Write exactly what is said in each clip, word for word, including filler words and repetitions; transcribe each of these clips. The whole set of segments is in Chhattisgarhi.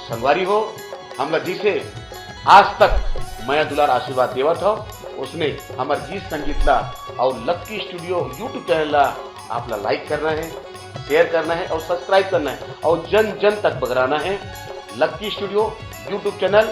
संगवारी हो, हमला जिसे आज तक मया दुलार आशीर्वाद देवत हो, उसने हमर गीत संगीत ला और लक्की स्टूडियो YouTube चैनल ला आप ला लाइक करना है, शेयर करना है और सब्सक्राइब करना है और जन जन तक बगराना है लक्की स्टूडियो YouTube चैनल।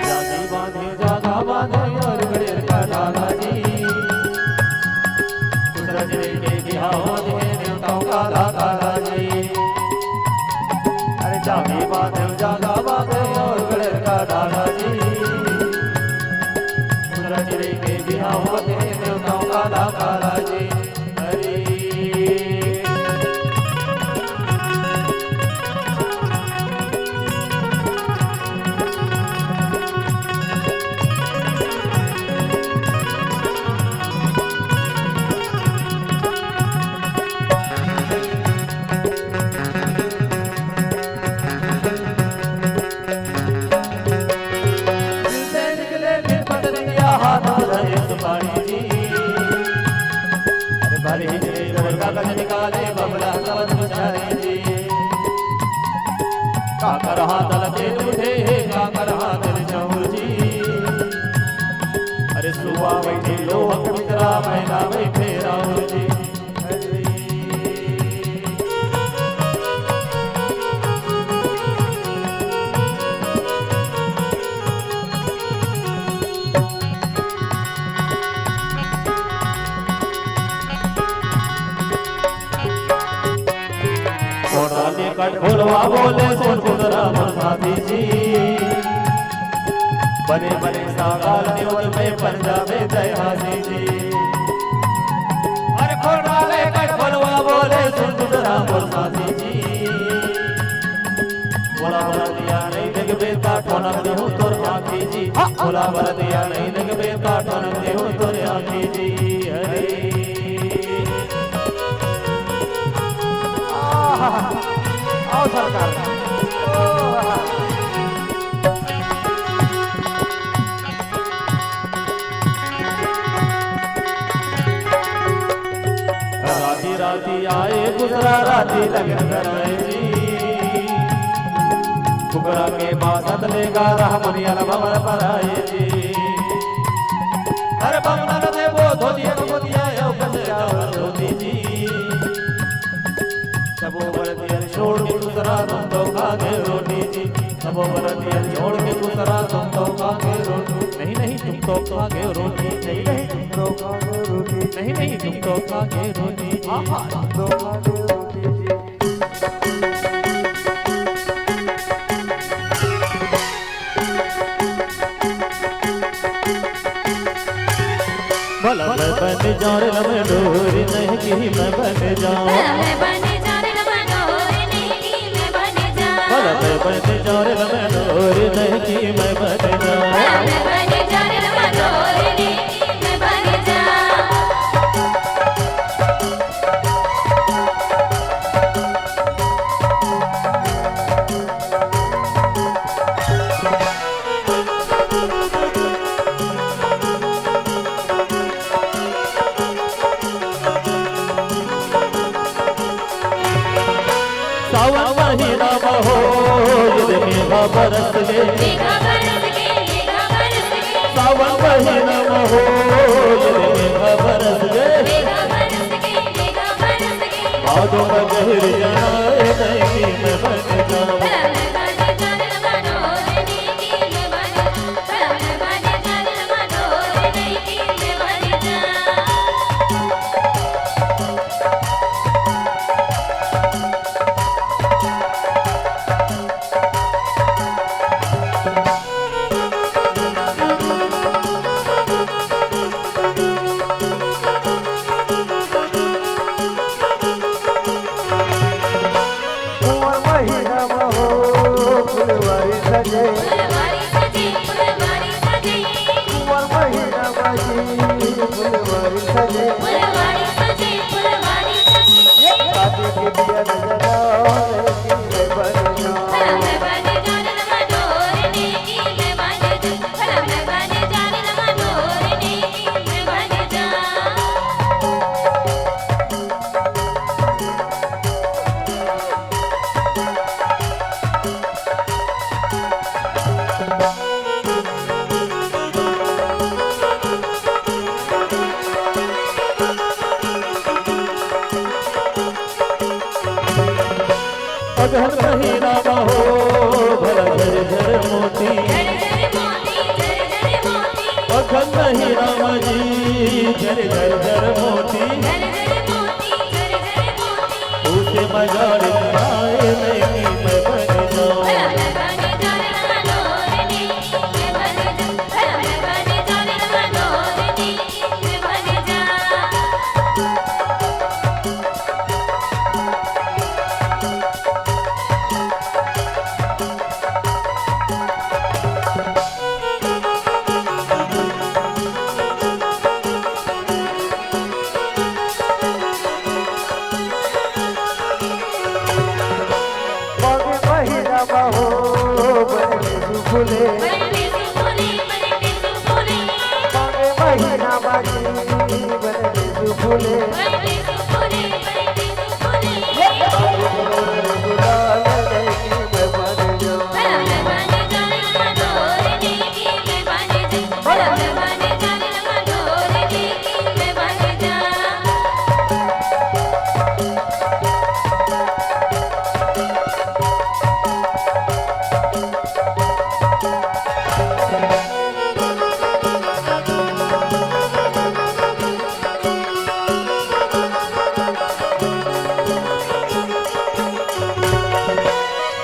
जागी बांधे, जागा बांधे और गड़ेर का डाला जी। कुछ रजनी के बिहाव होत हे, देवताओं का लाला जी। अरे जागी बांधे, जागा बांधे और गड़ेर का डाला जी। कुछ रजनी के बिहाव होत हे, देवताओं का लाला जी। दिल से निकले फिर पतलिया हाथों धरे सुपारी जी। अरे भले ही जय दुर्गा कल निकाले बबला कवच बिचारी जी। काकर हाथ लगे तुझे हे काकर हाथ चौर जी। अरे सुआ बैठे लोहक मित्रा मैना बैठे राउर जी। कोडाली कट भोलवा बोले सुन कुदरा मोर साथी जी। बने बने सागाल नेवल में पंजाबे जय हासी जी। अरे कोडाली कट भोलवा बोले सुन कुदरा मोर साथी जी। बोला बरतिया नहीं देखबे ता ठोनक देहूं तोर आँखी जी। हाँ। बोला बरतिया नहीं देखबे ता ठोनक देहूं तोर आँखी जी। अरे। आहा। आओ सरकार। राती राती आए गुजरा राती लगन कराए जी। कुकरा के बासत ले गारा मुनिया ल भवर पर आए जी। अरे बमनन दे वो धोती को धोती आयो कसे जावर धोती जी। सबो बरतिया छोड़ के दूसरा तुम तो खा गए रोटी जी। सबो बरतिया छोड़ के दूसरा तुम तो खा गए रोटी। नहीं, नहीं, तुम तो खा गए रोटी। नहीं, नहीं, तुम तो खा गए रोटी। नहीं, नहीं, तुम तो खा गए रोटी जी। हाँ, हाँ, तुम तो खा गए रोटी जी। भला मैं बन जाऊं रे लमडोरी, नहीं कि मैं बन जाऊं। मैं बन जाऊं रे लमडोरी, नहीं कि मैं बन जाऊं। भला मैं बन जाऊं रे लमडोरी, नहीं कि मैं बन जाऊं। मैं बन जाऊं रे लमडोरी, नहीं कि मैं बन जाऊं। सावन महीना म हो, ये मेघा बरस गे। मेघा बरस गे, मेघा बरस गे। सावन महीना म हो, ये मेघा बरस गे। मेघा बरस गे, मेघा बरस गे। भादो म गहिर जना, ए नैनी में बन जाऊं। अगहन महीना म हो भला झर झर मोती। अगहन महीना म जी झर झर झर मोती। उसे मजाल आए नहीं कि मैं बन जाऊं। माघ महीना म हो बने बिसु फूले। माघ महीना म जी बने बिसु फूले।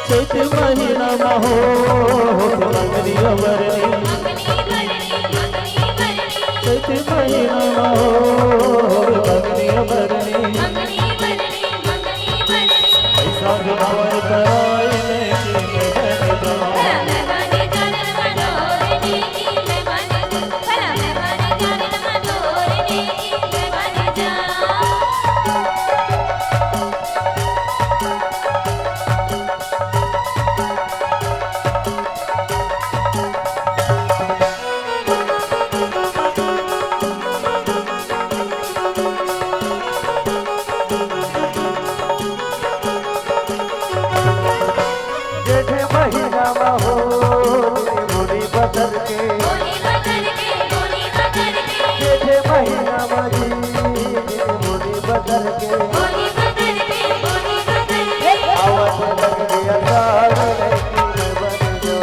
चैत महीना म हो, होत मंगनी अबरनी। चैत महीना म हो, होत मंगनी अबरनी। बैसाख भावर कराए में के बन जा। जेठ महीना म हो, मुनी बदल के। जेठ महीना म जी, मुनी बदल के। आवत लग गया साल, लेकिन बन जो।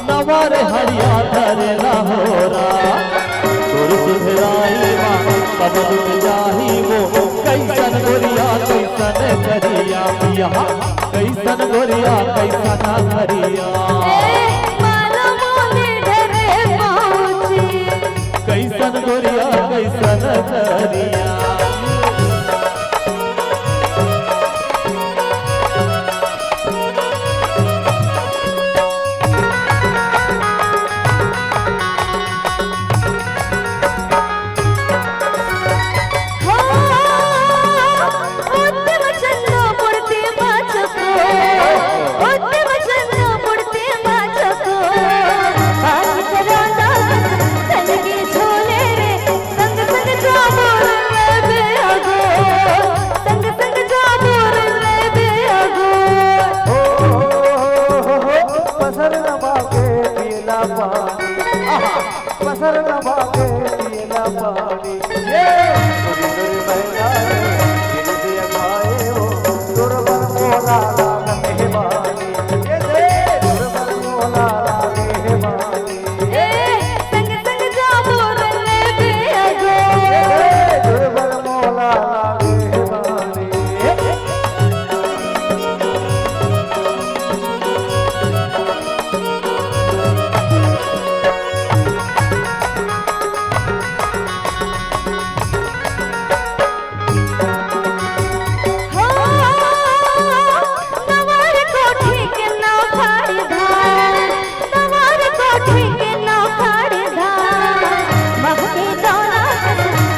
नवा रे हड़िया धरे ला होरा, तोर सुधराई मा कब डूब जाही वो, कैसन गोरिया, कैसन करिया, पिया, कैसन गोरिया, कैसन करिया। सर नभा के पिए ला पानी। ये दूरी दूरी बहना रे, दिल दिया खाए वो, तोर बर मोला लागत हे बानी। ये दे, तोर बर मोला लागे हे बानी। ए, संग संग जाबो रे लेबे अगो। ए, तोर बर मोला लागे हे बानी। हो, नवार कोठी के नौखाड़ी धार, नवार कोठी के नौखाड़ी धार। महके दौलत,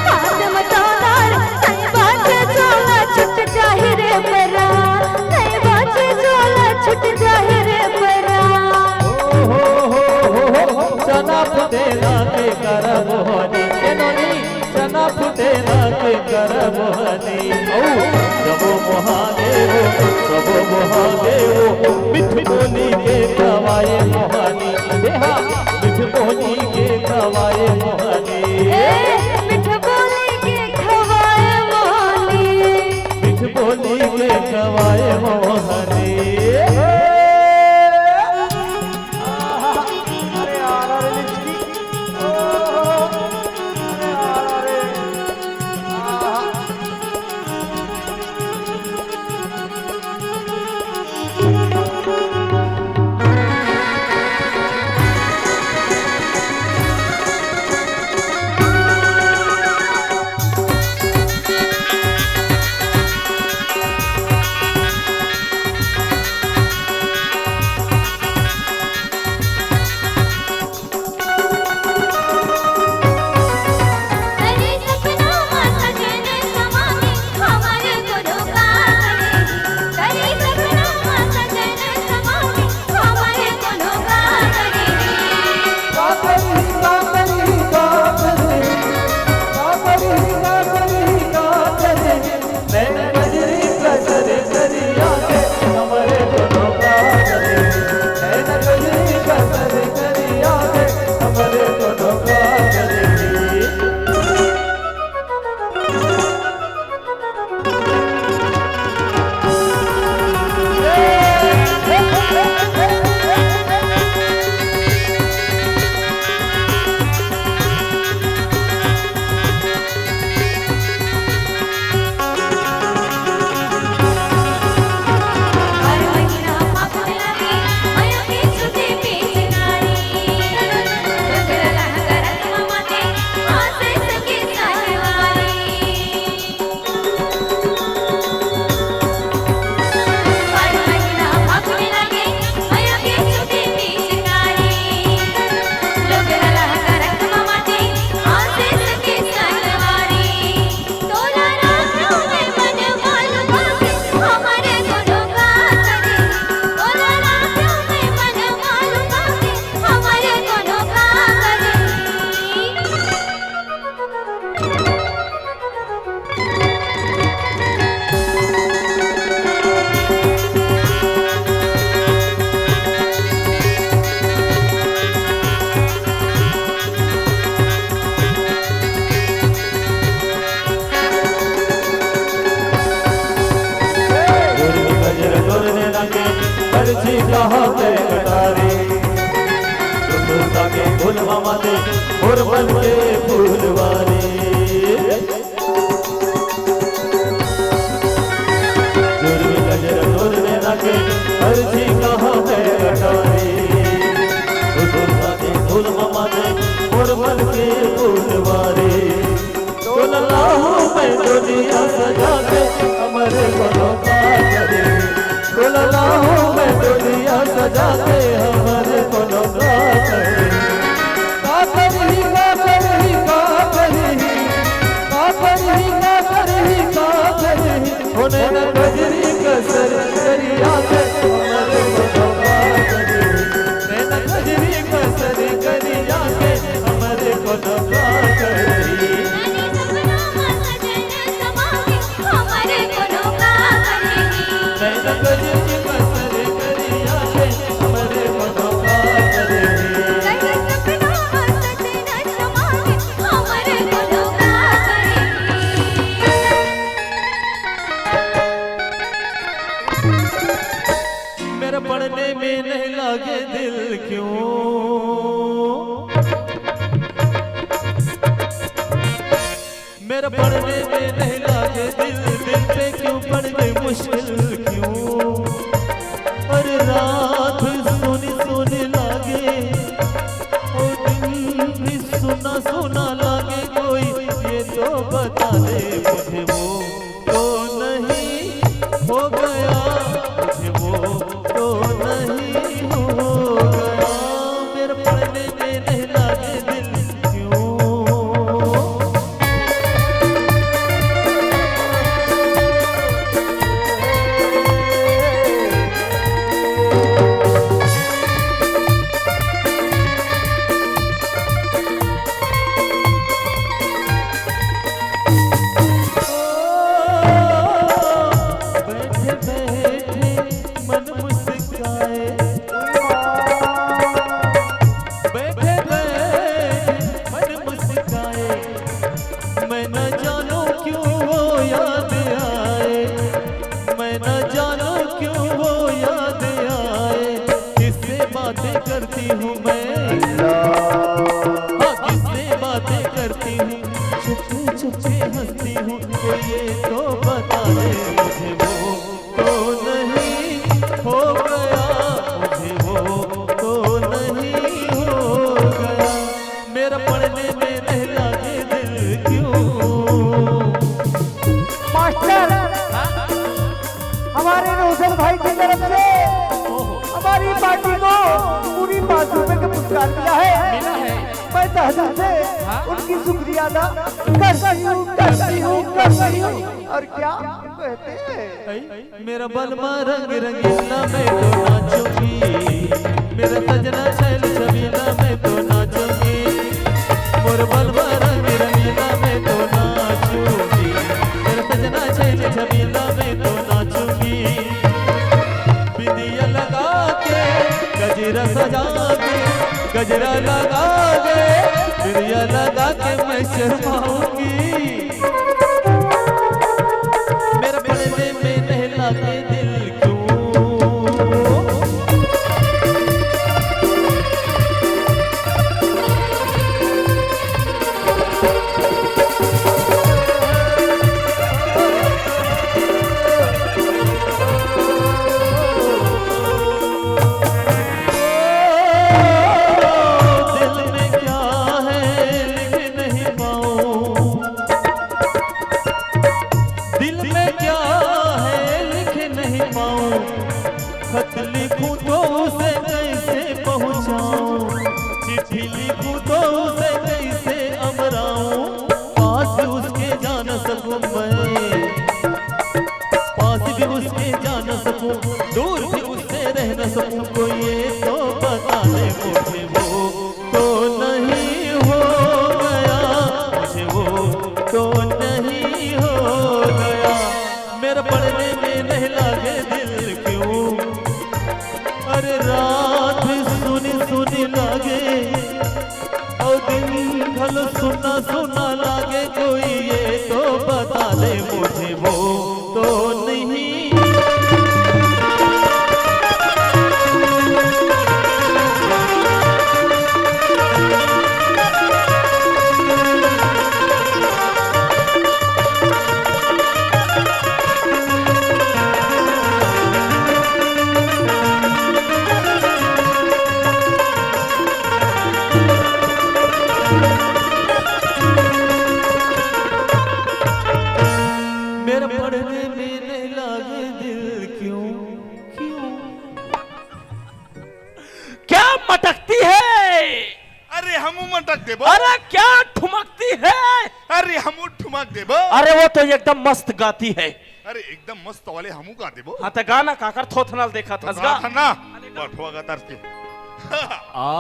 हाथ में दौलत, नहीं बाचे झोला छूट जाही रे परान, नहीं बाचे झोला छूट जाही रे परान। हो, हो, हो, हो, हो, चना फुटेला के करब हनी, ए नोनी, चना फुटेला के करब हनी। औ, सबो मोहा देवो, सबो मोहा देवो, मिठ बोली के खवाए मोहनी। ए हा, मिठ बोली के खवाए मोहनी। ए, मिठ बोली के खवाए मोहनी। मिठ बोली के खवाए मोहनी। ए, आहा, अरे यार, अरे लिचकी। ओ, अरे यार, अरे। आहा। नहीं लागे दिल क्यों? मेरा पढ़ने में नहीं लागे दिल, दिल पे क्यों पड़ गई मुश्किल क्यों? और रात भी सोनी सोनी लागे, और दिन भी सुना सुना लागे कोई, ये तो बता दे मुझे वो तो नहीं हो गया, मुझे वो तो नहीं हो गया। मेरे पढ़ने में नहीं लागे दिल क्यों? बैठे बैठे मन मुस्काए, बैठे बैठे मन मुस्काए, मैं न जानू क्यों वो याद आए, मैं न जानू क्यों वो याद आए। किससे बातें करती हूँ मैं, हाँ, किससे बातें करती हूँ, छुपे छुपे हंसती हूँ, कोई ये तो बता दे मुझे वो तो नहीं हो गया, मुझे वो तो नहीं हो गया। मेरा पढ़ने में नहीं लागे दिल क्यों? मास्टर, हमारे रोशन भाई की तरफ से हमारी पार्टी को पूरी पाँच रुपए का पुरस्कार मिला है। मिला है। मैं तहे दिल से हाँ। उनकी शुक्रिया अदा करती हूँ, करती हूँ, करती हूँ। और क्या कहते हैं? मेरा बलमा रंग रंगीला, मैं तो नाचूंगी। मेरा सजना छैल छबीला, मैं तो नाचूंगी। मोर बलमा रंग रंगीला, मैं तो नाचूंगी। मेरा सजना छैल छबीला, मैं तो नाचूंगी। बिंदिया लगा के, गजरा सजा के, गजरा लगा के, बिंदिया लगा के मैं शर्माऊंगी। मेरा पढ़ने में नहीं लागे दिल क्यों? दिल में क्या है लिख नहीं पाऊं, दिल में क्या है लिख नहीं पाऊं। खत लिखूं तो उसे कैसे पहुंचाऊं, चिट्ठी लिखूं तो उसे कैसे अमराऊं। पास भी उसके जा न सकूं मैं, पास भी उसके जा न सकूं, दूर भी उससे रह न सकूं। कोई ये तो बता दे मुझे वो तो नहीं हो गया, मुझे वो तो नहीं हो गया। मेरा पढ़ने में नहीं लागे दिल क्यों? अरे रात भी सुनी सुनी लागे, और दिन भल सुना सुना लागे। कोई ये तो बता दे मुझे वो तो नहीं। मेरा पढ़ने में नहीं लागे दिल क्यों, क्यों? क्या मटकती है? अरे हमू मटक देबो। अरे क्या ठुमकती है? अरे हमू ठुमक देबो। अरे वो तो एकदम मस्त गाती है। अरे एकदम मस्त वाले हमू गा देबो। हाँ त गाना काकर थोथनाल देखा तो थस गा। गाना बठवा गा तरस के। आ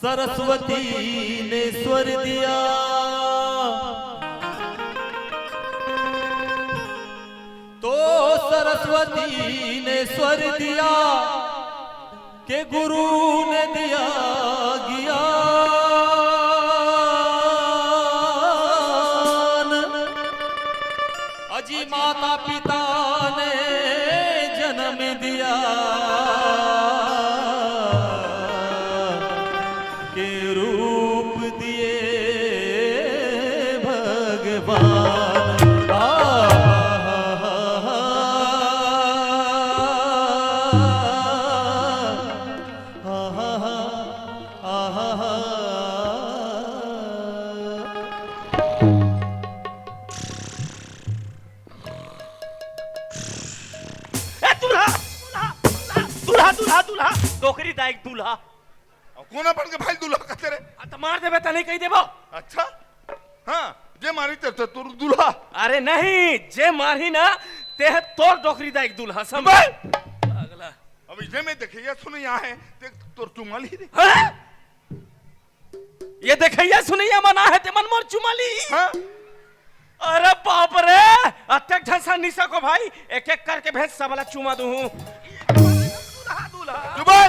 सरस्वती ने स्वर दिया, सरस्वती ने स्वर दिया, के गुरु ने दिया ज्ञान। अजी माता पिता ने जन्म दिया, के रूप दिए भगवान। आ, ए, दूल्हा, दूल्हा, दूल्हा, दूल्हा, दूल्हा, डोकरी दाई के दूल्हा। अउ कोन अपन के भाई दूल्हा कहथे रे? आ, त मार देबे त नहीं कहि देबो। अच्छा, हाँ, जे मारही ते तो तोर दूल्हा। अरे नहीं, जे मारही ना, ते ह तोर डोकरी दाई के दूल्हा, समझ? बे! अगला। अब इसे में देखइया सुनइया हे, ते तोर चुमा लिही रे। हाँ? ये देखइया सुनइया मन आहे, ते मन मोर चुमा लिही। हाँ? अरे बाप रे, अतेक ढंग से नहीं सको भाई, एक एक करके भेज, सबला चुमा दूहूं। दूल्हा, दूल्हा। चुप बे।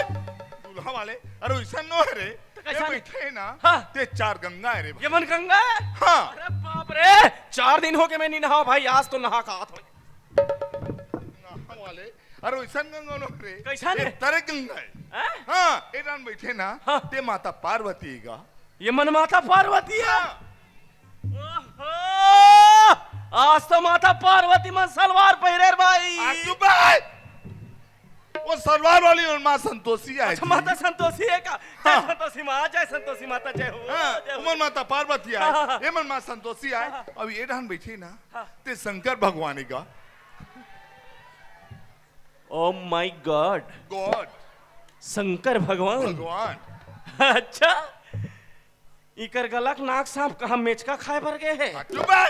दूल्हा वाले, अरे वइसन नो हे रे। त कइसन हे? बइठे हे ना, हाँ। ते चार गंगा हे रे भाई। ये मन गंगा हे? हाँ। अरे बाप रे, चार दिन होगे मैं नहीं नहाव भाई, आज तो नहा के आत हों। नहाव वाले, अरे वइसन गंगा नो हे रे। कइसन हे? ए तरे गंगा हे। हैं? हाँ, ए डाहन बइठे ना, हाँ। ते माता पार्वती गा। ये मन माता पार्वती हे? हाँ। ओहो! आज तो माता पार्वती मन सलवार पहिरे रे भाई। आ, चुप बे। वो सलवार वाली मन माँ संतोषी आय अच्छा, जी। माता संतोषी हे का? जय हाँ। संतोषी माँ, जय संतोषी माता, जय हो, हाँ, जय हो। उमन माता पार्वती आय, हाँ, हाँ, हाँ। एमन माँ संतोषी आय। हाँ, हाँ। अब ए डाहन बइठे ना, हाँ। ते शंकर भगवान हे गा। Oh my God। God। Shankar भगवान। भगवान। अच्छा, इकर गला के नाक सांप कहाँ मेचका खाए बर गे हे? आ, चुप बे।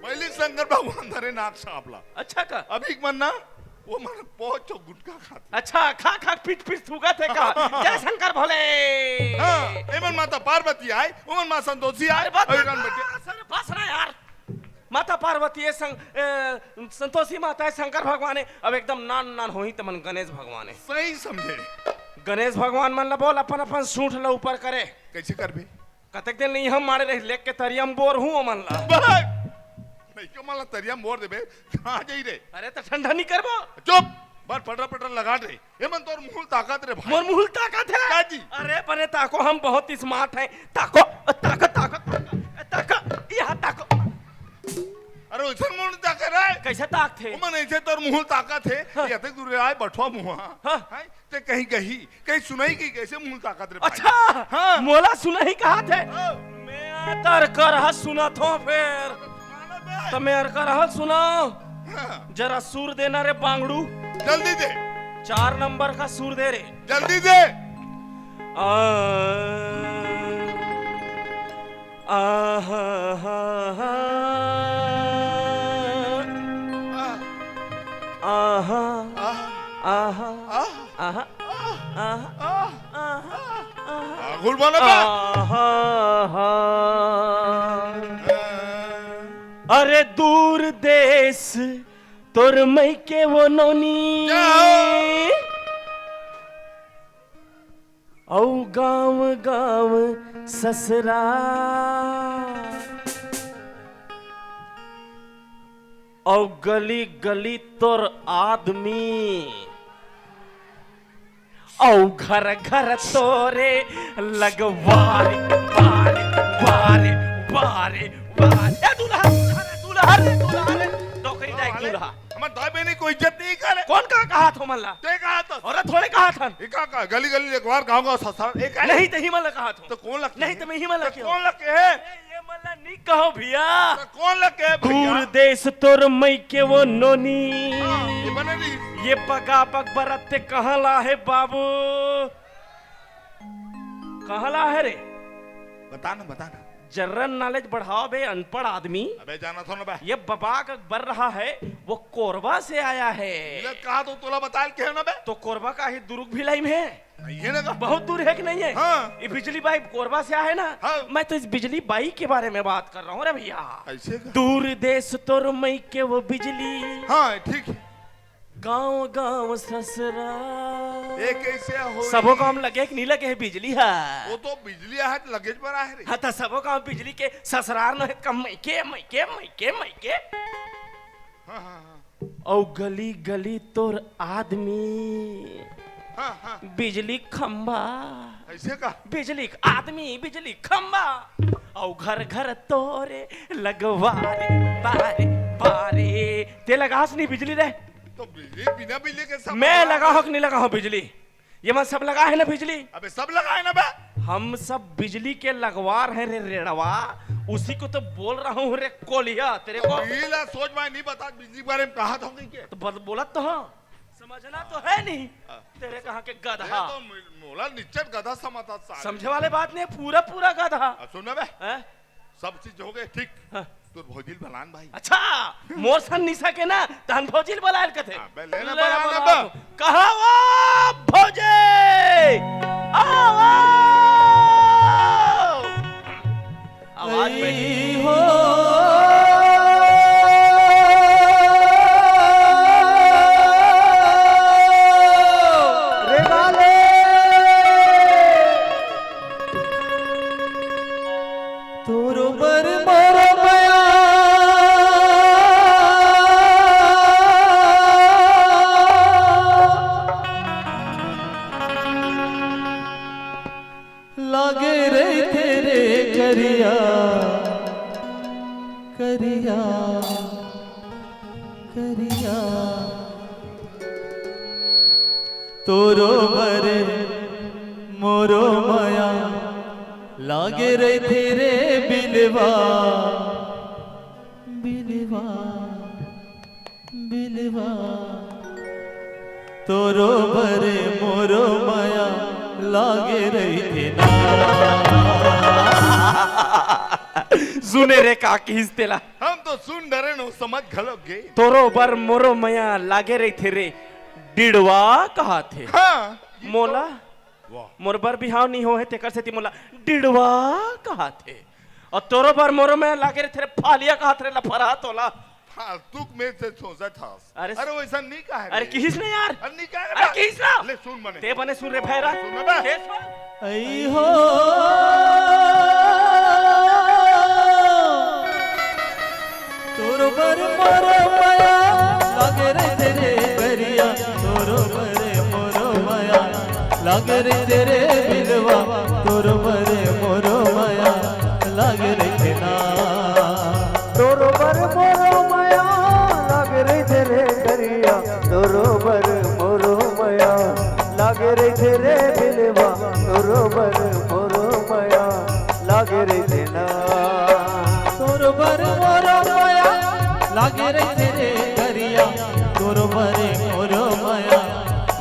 पहिली शंकर भगवान धरे नाक सांप ला। अच्छा का? अभी के मन ना, वो मन बहुत चो गुटखा खाथे। अच्छा, खा खा के पीठ पीठ थूकत हे का? जय शंकर भोले। हाँ, एमन माता पार्वती आय, ओमन माँ संतोषी आय, अरे बस, अउ ए डाहन बइठे। बस, अरे बस ना यार। माता पार्वती हे, सं-, ए, संतोषी माता हे, शंकर भगवान हे, अब एकदम नान नान होही त मन गणेश भगवान हे। सही समझे। गणेश भगवान मन ला बोल, अपन अपन सूंठ ला ऊपर करे। कइसे करबे? कतेक दिन नहीं हम मारे रही, लेग के तरिया म बोरहूं ओमन ला। बे! नहीं के मन ला तरिया म बोर देबे, कहाँ जाही रे? अरे त ठंडा नहीं करबो? चुप! बर पटरा पटरा लगा दे। एमन तोर मुंह ल ताकत रे भाई। मोर मुंह ल ताकत हे? का जी? अरे बने ताको, हम बहुत smart हैं। ताको, ताको, ताको, ताको, ताको, यहाँ ताको। अरे वइसन मुंह ल ताके रे। कइसे ताकथे? ओमन अइसे तोर मुंह ल ताकत हे। हाँ। ये अतेक दूर आय, बठवा मुंह। हाँ। हैं? ते कहीं गही, कहीं सुनही कि कइसे मुंह ल ताकत रे भाई। अच्छा, हाँ। मोला सुनही कहत हे। हाँ। मैं तर करहा सुनत हों फेर। सुना ना बे। त मैं अरकर हल सुनाओ। हाँ। जरा सुर देना रे बांगड़ू। जल्दी दे। चार नंबर का सुर दे रे। जल्दी दे। आ, आ, हा, हा, हा। आ, हा, आ, हा। आ, हा। आहा, आहा, आहा, आहा, आहा। आगुल बना बा। आहा, हा। अरे दूर देश तोर मइके वो नोनी। जाओ। अउ गांव गांव ससरा। अउ गली गली तोर आदमी। अउ घर घर तोरे लगवारे, बारे, बारे, बारे, बारे। ए दूल्हा, दूल्हा रे, दूल्हा रे, दूल्हा रे। डोकरी दाई दूल्हा। हमर दाई बहिनी कोई इज्जत नहीं करे। कोन का कहत हे ओमन ला? ते कहत हस। अरे थोड़े कहत हन। ए का का, गली गली लगवार, गांव गांव ससरा, ए का? नहीं, त इही मन ला कहत हों। त कोन ला कहे? नहीं, त मैं इही मन ला कहे हों। कोन ला कहे? ए, ये मन ला नहीं कहो भैया। त कोन ला कहे भैया? दूर देश तोर मइके वो नोनी। हाँ, ये बने रही। ये बगा बग बरत ते कहाँ ला हे बाबू? कहाँ ला हे रे? बता ना, बता ना। General knowledge बढ़ाओ बे, अनपढ़ आदमी। अबे जाना थों ना बे। ये बबाक बर रहा है, वो कोरबा से आया है। मिलत कहा तो तोला बताए के है ना बे? तो कोरबा का ही दुरुग भिलाई में है। नहीं है ना का? बहुत दूर है कि नहीं है? हाँ। ये बिजली बाई कोरबा से आया है ना? हाँ। मैं तो इस बिजली बाई के बारे में बात कर रहा हूँ रे भैया। ऐसे का? दूर देश तोर मइके वो बिजली। हाँ, ठीक है। गाँव गाँव ससुरार। ए, कइसे होही? सबो गाँव लगे कि नइ लगे हे बिजली ह? वो तो बिजली आहे त लगेच बर आहे रे। हाँ, त सबो गाँव बिजली के ससुरार न हे, कम मइके, मइके, मइके, मइके। हाँ, हाँ, हाँ। अउ गली गली तोर आदमी। हाँ, हाँ। बिजली खंभा। अइसे का? बिजली क आदमी, बिजली खंभा। अउ घर घर तोरे लगवा रे, बारे, बारे। ते लगास नहीं बिजली रे? तो बिजली, बिना बिजली के सब मैं लगा हूँ कि नहीं लगा हूँ बिजली? ये मन सब लगा है ना बिजली? अबे सब लगा है ना बे। हम सब बिजली के लगवार हैं रे रेड़वा, उसी को तो बोल रहा हूँ रे कोलिया तेरे को। बिजली ला सोच भाई नहीं बता, बिजली के बारे में कहा था कि क्या? तो बत-, बोलत तो हाँ, समझना तो है नहीं। हाँ। तेरे कहाँ के गधा। ये तो मो-, मोला निश्चित गधा समझता साले। समझे वाले बात नहीं है, पूरा पूरा गधा। आ, सुन ना बे। हैं? सब चीज हो गए ठीक। हाँ। तोर भौजी ल बलान भाई। अच्छा, मोर सन निशा के ना, तहन भौजी ल बलायल कथे। हाँ, बे, ले ना ले बलान बलान। अब। कहाँ वो भौजी? आओ, आओ। आवाज में। हो। रेगा ले। तोरो बर मोरो मया लागे रहिथे रे करिया, करिया, करिया। तोरो बर मोरो मया लागे रहिथे रे बिलवा, बिलवा, बिलवा। तोरो बर मोरो मया लागे रहिथे ना। सुने रे का किहिस तेला। हम तो सुन डरेन, समझ घलो गे। तोरो बर मोरो मया लागे रहिथे रे, डिड़वा कहाथे। हाँ, ये मोला तो वाह। मोर बर बिहाव नइ होहे, तेकर सेती मोला डिड़वा कहाथे। अउ तोरो बर मोरो मया लागे रहिथे रे, फालिया कहाथे रे, लफरा तोला। फालतू में से सोचत हस। अरे अरे वइसन नइ कहे अरे रे। किहिस ना यार। अरे नइ कहे अरे बे। किहिस ना। ले सुन बने। ते बने सुन रे भैरा। सुन ना बे। ते सुन। अई हो। तोरो बर मोरो मया लागे रहिथे रे करिया, तोरो बर मोरो मया लागे रहिथे रे बिलवा, तोरो बर मोरो मया लागे रहिथे ना। तोरो बर मोरो मया लागे रहिथे रे करिया, तोरो बर मोरो मया लागे रहिथे रे बिलवा, तोरो बर मोरो मया लागे रहिथे ना। तोरो बर मोरो मया लागे रहिथे रे करिया, तोरो बर मोरो मया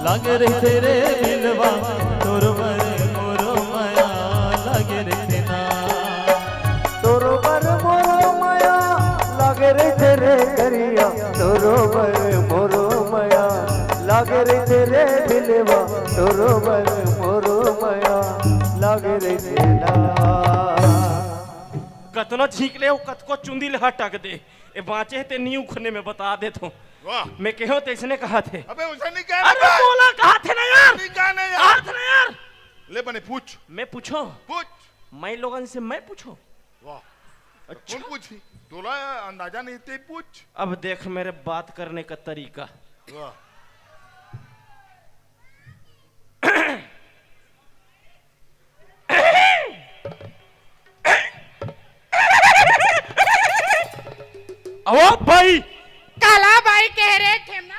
लागे रहिथे रे बिलवा, तोरो बर मोरो मया लागे रहिथे ना। तोरो बर मोरो मया लागे रहिथे रे करिया, तोरो बर मोरो मया लागे रहिथे रे बिलवा, तोरो बर मोरो मया लागे रहिथे ना। कतनो छींक ले, कतको चुंदी ले हटक दे, ए बाँचे हे ते नी उखने में बता देत हों। वाह। मैं कहेंव ते अइसने कहाथे। अबे उसे नहीं कहना अरे बे। मोला कहाथे ना यार। नहीं कहना यार। कहाथे ना यार। ले बने पूछ। मैं पूछों? पूछ। मैं लोगन से मैं पूछों? वाह। अच्छा। कौन पूछी? तोला अंदाजा नहीं ते पूछ। अब देख मेरे बात करने का तरीका। वाह। अवो भाई। काला भाई कह रहे ठेमना।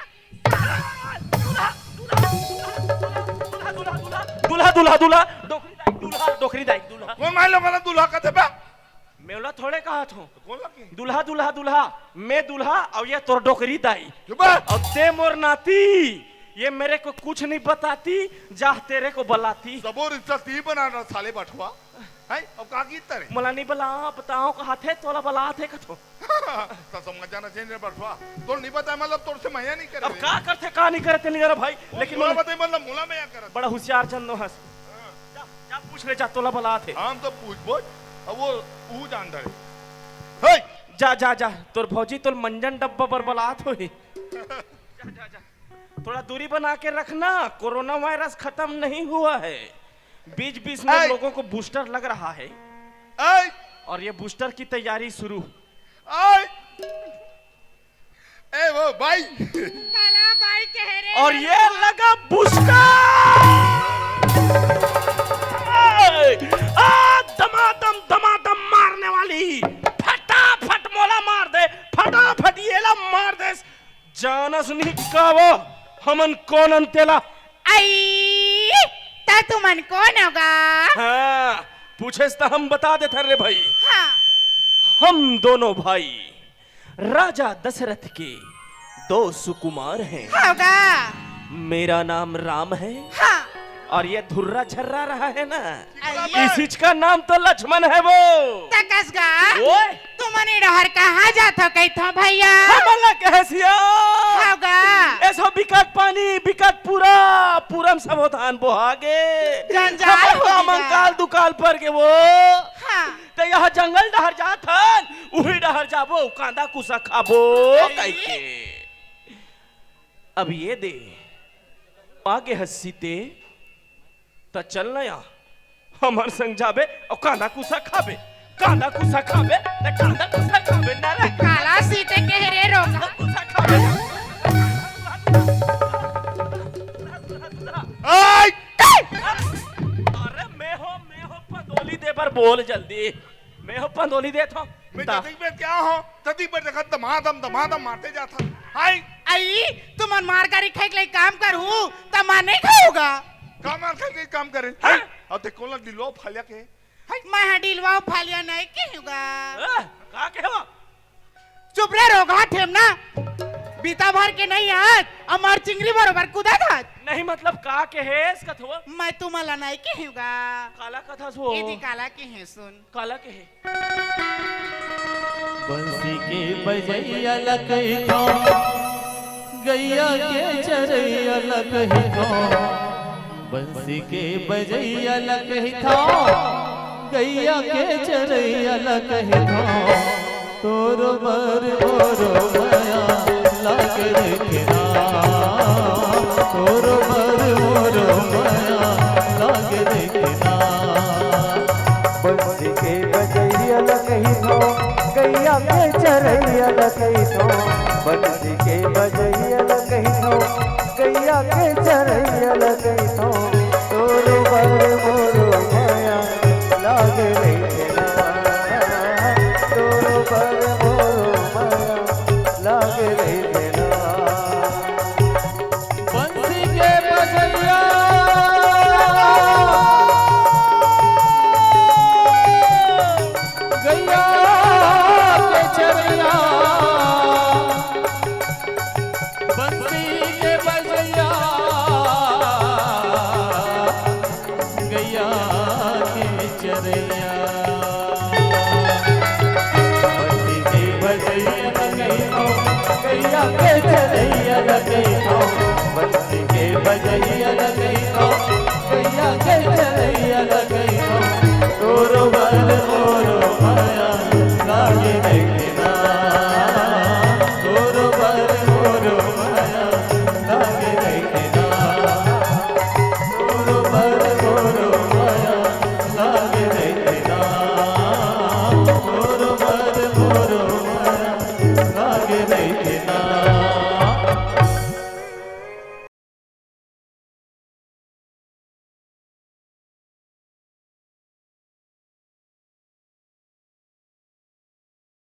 दूल्हा, दूल्हा, दूल्हा, डोकरी दाई, दूल्हा, डोकरी दाई, दूल्हा। कौन माय लोगन ला दूल्हा कथे बे? मैं ओला थोड़े कहत हों। तो कौन लगे? दूल्हा, दूल्हा, दूल्हा। मैं दूल्हा अउ ये तोर डोकरी दाई। चुप बे। अउ ते मोर नाती, ये मेरे को कुछ नहीं बताती, जा तेरे को बलाती। सबो रिश्ता ती बना रहा साले बठवा। हैं? अब का गीत तरे? मोला नहीं बला, बताओ कहाथे, तोला बलाथे कथों। तो समझ जाना चाहिए रे बठवा। तोर नहीं बताए मतलब तोर से मया नहीं करे अब रे। का करथे, का नहीं करथे, नहीं जरा भाई। वो लेकिन मोला मोला बताए मतलब मोला मया करत। बड़ा होशियार चंदो हस। हाँ। जा, जा पूछ ले, जा, तोला बलात हे। हम तो पूछबो, अब वो, वो जानता है। हे! जा, जा, जा, तोर भौजी तोर मंजन डब्बा बर बलात होही। जा, जा, जा। थोड़ा दूरी बना के रखना, कोरोना वायरस खत्म नहीं हुआ है। बीच बीच में लोगों को बूस्टर लग रहा है। और ये बूस्टर की तैयारी शुरू। ए वो भाई। काला भाई कह रहे और ये लगा बूस्टर। दमादम दमादम मारने वाली, फटाफट मोला मार दे, फटाफट येला मार दे। जानस नहीं का वो हमन कोन अन तेला। आई, त तुमन कोन होगा? हाँ, पूछेस त हम बता देथन रे भाई। हाँ। हम दोनों भाई राजा दशरथ के दो सुकुमार हैं। होगा। मेरा नाम राम है। हाँ। और ये धुर्रा झर्रा रहा है ना, इसी का नाम तो लक्ष्मण है वो। तकस गा। ओए। तुमन ए डहर कहाँ जाथो कहिथो भैया? हमन ला कहे सिया। होगा। एसो बिकट पानी, बिकट पूरा, पूरम सबो धान बोहागे। जंजाल हो गे। मंकाल दुकाल पर के वो। हाँ। ते यहाँ जंगल डहर जाथन, उही डहर जाबो, कांदा कुसा खाबो कहिके। अब ये दे आगे हंसी ते। त चल ना या, हमर संग जाबे अउ कांदा कुसा खाबे, कांदा कुसा खाबे, त कांदा कुसा खाबे ना रे। काला सीते कह रे रोगा। कुसा खाबे। अरे मैं हो, मैं हो पंदोली दे बर बोल जल्दी। मैं हो पंदोली देत हो। मैं जतिक बेर क्या हो, ततिक बेर देखत दमादम दमादम मारते जात हन। हाय। आई, तुमन मार गारी खाइक ले काम करहू, त मार नहीं खाओगा। का मार खाइक ले काम करे? हाय। अउ ते कोला डिलवा फालिया के। हाय। मैं हा डिलवा फालिया नहीं कहूँगा। का कहवा? चुप रे रोगहा ठेमना। बीता भर के नहीं आज, अमार चिंगरी बरोबर कुदा था। नहीं मतलब का कहेस कथवा? मैं तुमला नहीं कहूँगा। काला कथस हो? यदि काला कहे सुन। काला कहे। बंसी के बजैया ल कहिथो, गैया के चरैया ल कहिथो। बंसी के बजैया ल कहिथो, गैया के चरैया ल कहिथो। तोरो बर मोरो मया लागे देखना, तोरो बर मोरो मया लागे देखना। बंसी के बजैया ल कहिथो, गैया के चरैया ल कहिथो। बंसी के बजैया ल कहिथो, गैया के चरैया ल कहिथो।